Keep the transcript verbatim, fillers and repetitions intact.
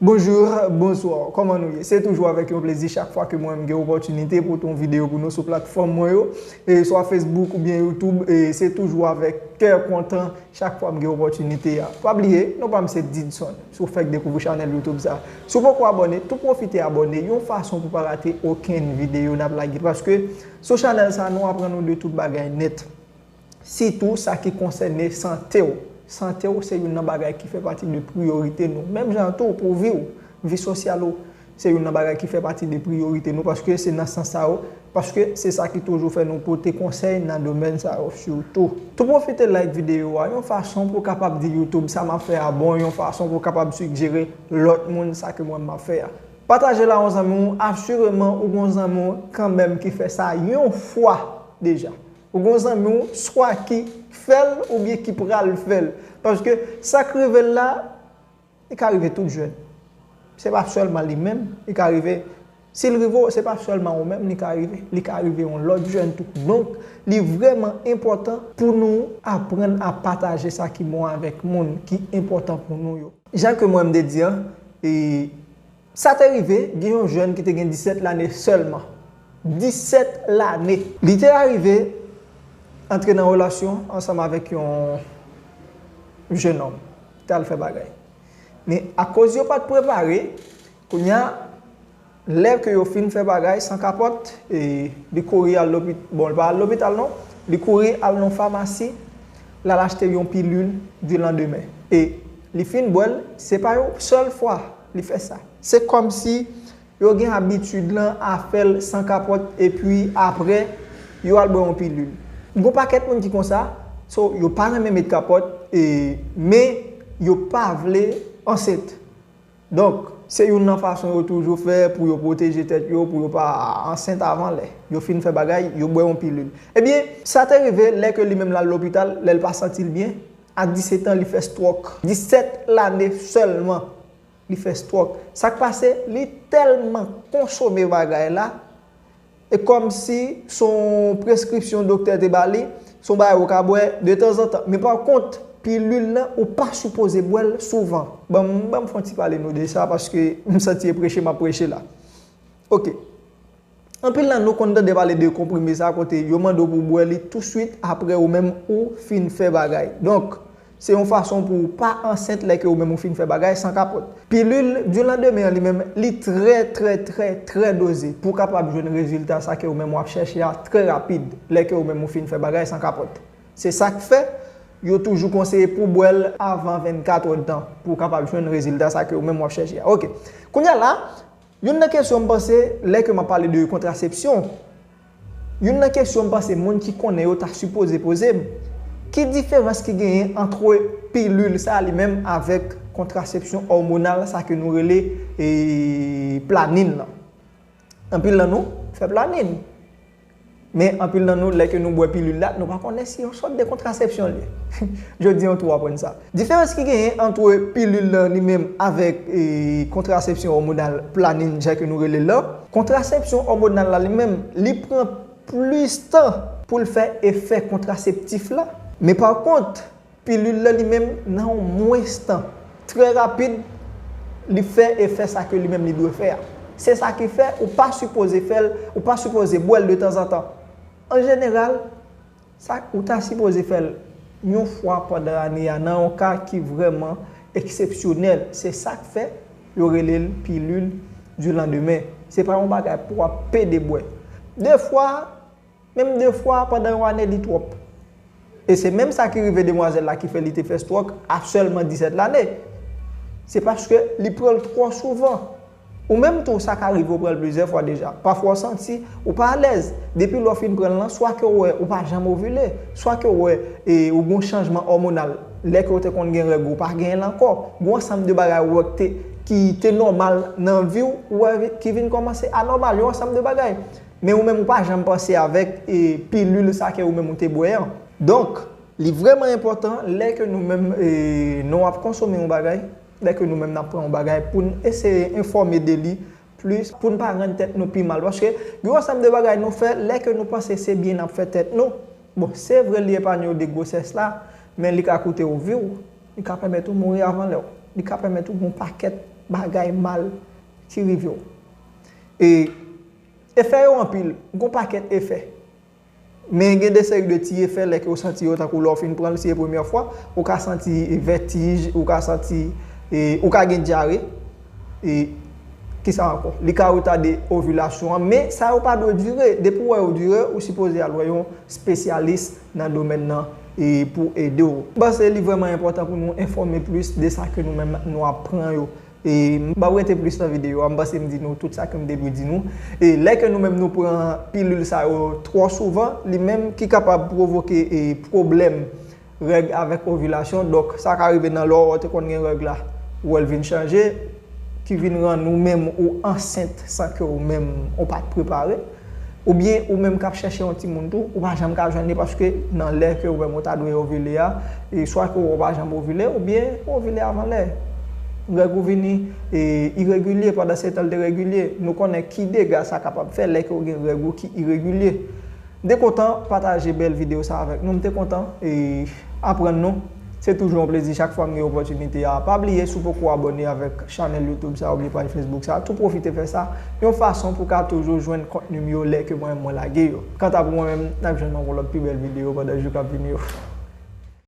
Bonjou, bonswa, kòman nou ye? Se toujou avèk yon plezi chak fwa ke mwen m gen opòtinite pou yon videyo pou nou sou platfòm mwen yo, e swa Facebook oubyen YouTube, e se toujou avèk kè kontan chak fwa m gen opòtinite a. Pa bliye, non pa m se Didson, si w fèk dekouvri chanèl YouTube sa. Si w poko abòne, tou pwofite abòne, yon fason pou pa rate okenn videyo n ap lage, paske sou chanèl sa nou aprann ou de tout bagay nèt. Sitou sa ki konsène sante w. Sante w se youn nan bagay ki fè pati de priyorite nou. Menm jan tou pou vi w, vi sosyal ou, se youn nan bagay ki fè pati de priyorite nou, paske se nan sans sa yo, paske se sa ki toujou fè nou pote konsèy nan domèn sa yo sitou. Tou pwofite like videyo a yon fason pou w kapab di YouTube sa m ap fè a bon, yon fason pou w kapab sigjere lòt moun sa ke mwen m ap fè a. Pataje l a yon zanmi w, asireman ou gon zanmi w kanmenm ki fè sa yon fwa deja. Ou gon zanmi w swa ki fè l oubyen ki pral fè l. Paske sa k rive l la, li ka rive tout jèn. Se pa sèlman li menm, li ka rive. Si l rive w, se pa sèlman ou menm li ka rive. Li ka rive yon lòt jèn tou. Donk, li vrèman enpòtan pou nou aprann a pataje sa ki bon avèk moun ki enpòtan pou nou yo. Jan ke mwen m te di an, e, sa te rive, gen yon jèn ki te gen disèt lane sèlman. Disèt lane. Li te arive antre nan relasyon ansanm avèk yon jennonm. Te al fè bagay. Men akoz yo pa t prepare, kounye a, lè ke yo fin fè bagay san kapòt, e, li kouri al lopital, bon, li pa al lopital non, li kouri al nan famasi, l al achte yon pilil di landemen. E li fin bwè l, se pa yon sèl fwa li fè sa. Se kòmsi yo gen abitid lan a fè l san kapòt, epi apre, yo al bwè yon pilil. Gon pakèt moun ki konsa, so, yo pa renmen met kapòt, e, men yo pa vle ansent. Donk, se youn nan fason yo toujou fè pou yo pwoteje tèt yo, pou yo pa ansent avan lè. Yo fin fè bagay, yo bwè yon pilil. Ebyen, sa te rive lè ke li menm l al lopital, lè l pa santi l byen, a disèt an, li fè stwòk. Disèt lane sèlman, li fè stwòk. Sa k pase, li tèlman konsome bagay la, e kòmsi se yon preskripsyon doktè te ba li, se yon bagay ou ka bwè detanzantan. Men pa kont, pilil lan, ou pa sipoze bwè l souvan. Ban m, ban m fè yon ti pale nou de sa, paske m santi e preche m ap preche la. Oke. Anpil nan nou konn tande pale de konprime sa kote yo mande w pou w bwè li touswit apre ou menm ou fin fè bagay. Donk, se yon fason pou w pa ansent lè ke ou menm ou fin fè bagay san kapòt. Pilil di landemen an li menm, li trè, trè, trè, trè doze pou w kapab jwenn rezilta sa ke ou menm w ap chèche a trè rapid lè ke ou menm ou fin fè bagay san kapòt. Se sa k fè, yo toujou konseye pou w bwè l avan vennkat èdtan pou w kapab jwenn rezilta sa ke ou menm w ap chèche a. Oke. Kounye a la, youn nan kesyon m panse, lè ke m ap pale de kontrasepsyon, youn nan kesyon m panse moun ki konnen yo ta sipoze poze m, ki diferans ki genyen ant pilil sa li menm avèk kontrasepsyon òmonal sa ke nou rele, e, planin lan? Anpil nan nou fè planin. Men anpil nan nou, lè ke nou bwè pilil la, nou pa konnen si yon sòt de kontrasepsyon l ye. Jodi an tou w aprann sa. Diferans ki genyen ant pilil lan li menm avèk, e, kontrasepsyon òmonal planin, jan ke nou rele l lan, kontrasepsyon òmonal la li menm, li pran plis tan pou l fè efè kontraseptif la. Men pa kont, pilil la li menm, nan yon mwens tan, trè rapid, li fè efè sa ke li menm li dwe fè a. Se sa ki fè ou pa sipoze fè l, ou pa sipoze bwè l detanzantan. An jeneral, sa ou ta sipoze fè l yon fwa pandan ane a, nan yon ka ki vrèman eksepsyonèl. Se sa k fè yo rele l pilil di landemen. Se pa yon bagay pou w ap pede bwè. De fwa, menm de fwa pandan yon ane, li twòp. E se menm sa ki rive demwazèl la ki fè li te fè stwòk a sèlman disèt lane. Se paske li pran l twò souvan. Ou menm tou, sa ka rive w pran l plizyè fwa deja. Pafwa w santi ou pa alèz. Depi lè w fin pran l lan, swa ke w wè ou pa janm ovile, swa ke w wè, e, ou gon chanjman òmonal. Lè ke w te konn gen règ, ou pa genyen l ankò. Gon ansanm de bagay ou wè ki te, ki te nòmal nan vi w, ou wè ki vin kòmanse anòmal. Yon ansanm de bagay. Men ou menm ou pa janm panse avèk, e, pilil sa ke ou menm ou te bwè an. Donk, li vrèman enpòtan lè ke nou menm, e, nou ap konsome yon bagay, lè ke nou menm n ap pran yon bagay pou n eseye enfòme de li plis, pou n pa rann tèt nou pi mal. Paske gen yon ansanm de bagay nou fè, lè ke nou panse se byen n ap fè tèt nou. Bon, se vre li epanye w de gwosès la, men li ka koute w vi w, li ka pèmèt ou mouri avan lè w, li ka pèmèt ou gen yon pakèt bagay mal ki rive w. E efè yo anpil, gon pakèt efè. Men gen de seri de ti efè lè ke w santi yo tankou lè w fin pran l, si e premyè fwa, ou ka santi vètij, ou ka santi, e, ou ka gen dyare. E kisa ankò? Li ka retade ovilasyon an, men sa yo pa dwe dire. Depi w wè yo dire, ou sipoze al wè yon espesyalis nan domèn nan e pou ede w. M panse li vrèman enpòtan pou nou enfòme plis de sa ke nou menm nou ap pran yo. E m p ap rete plis nan videyo a, m panse m di nou tout sa ke m te dwe di nou. E lè ke nou menm nou pran pilil sa yo twò souvan, li menm ki kapab pwovoke e pwoblèm règ avèk ovilasyon. Donk, sa ka rive nan lè w te konn gen règ la, ou wè l vin chanje, ki vin rann ou menm ou ansent san ke ou menm ou pa t prepare. Oubyen ou menm k ap chèche yon timoun tou, ou pa janm ka jwenn li paske nan lè ke ou menm ou ta dwe ovile a, e swa ke ou pa janm ovile, oubyen ou ovile avan lè. Règ ou vini e iregilye pandan se tan l te regilye. Nou konnen ki dega sa kapab fè lè ke ou gen règ ou ki iregilye. M te kontan pataje bèl videyo sa avèk nou. M te kontan e aprann nou. Se toujou yon plezi chak fwa m gen opòtinite a. Pa bliye, si w poko abòne avèk chanèl YouTube sa oubyen paj Facebook sa, tou pwofite fè sa, yon fason pou w ka toujou jwenn kontni m yo lè ke mwen menm mwen lage yo. Kanta pou mwen menm, n ap jwenn nan yon lòt pi bèl videyo pandan jou k ap vini yo.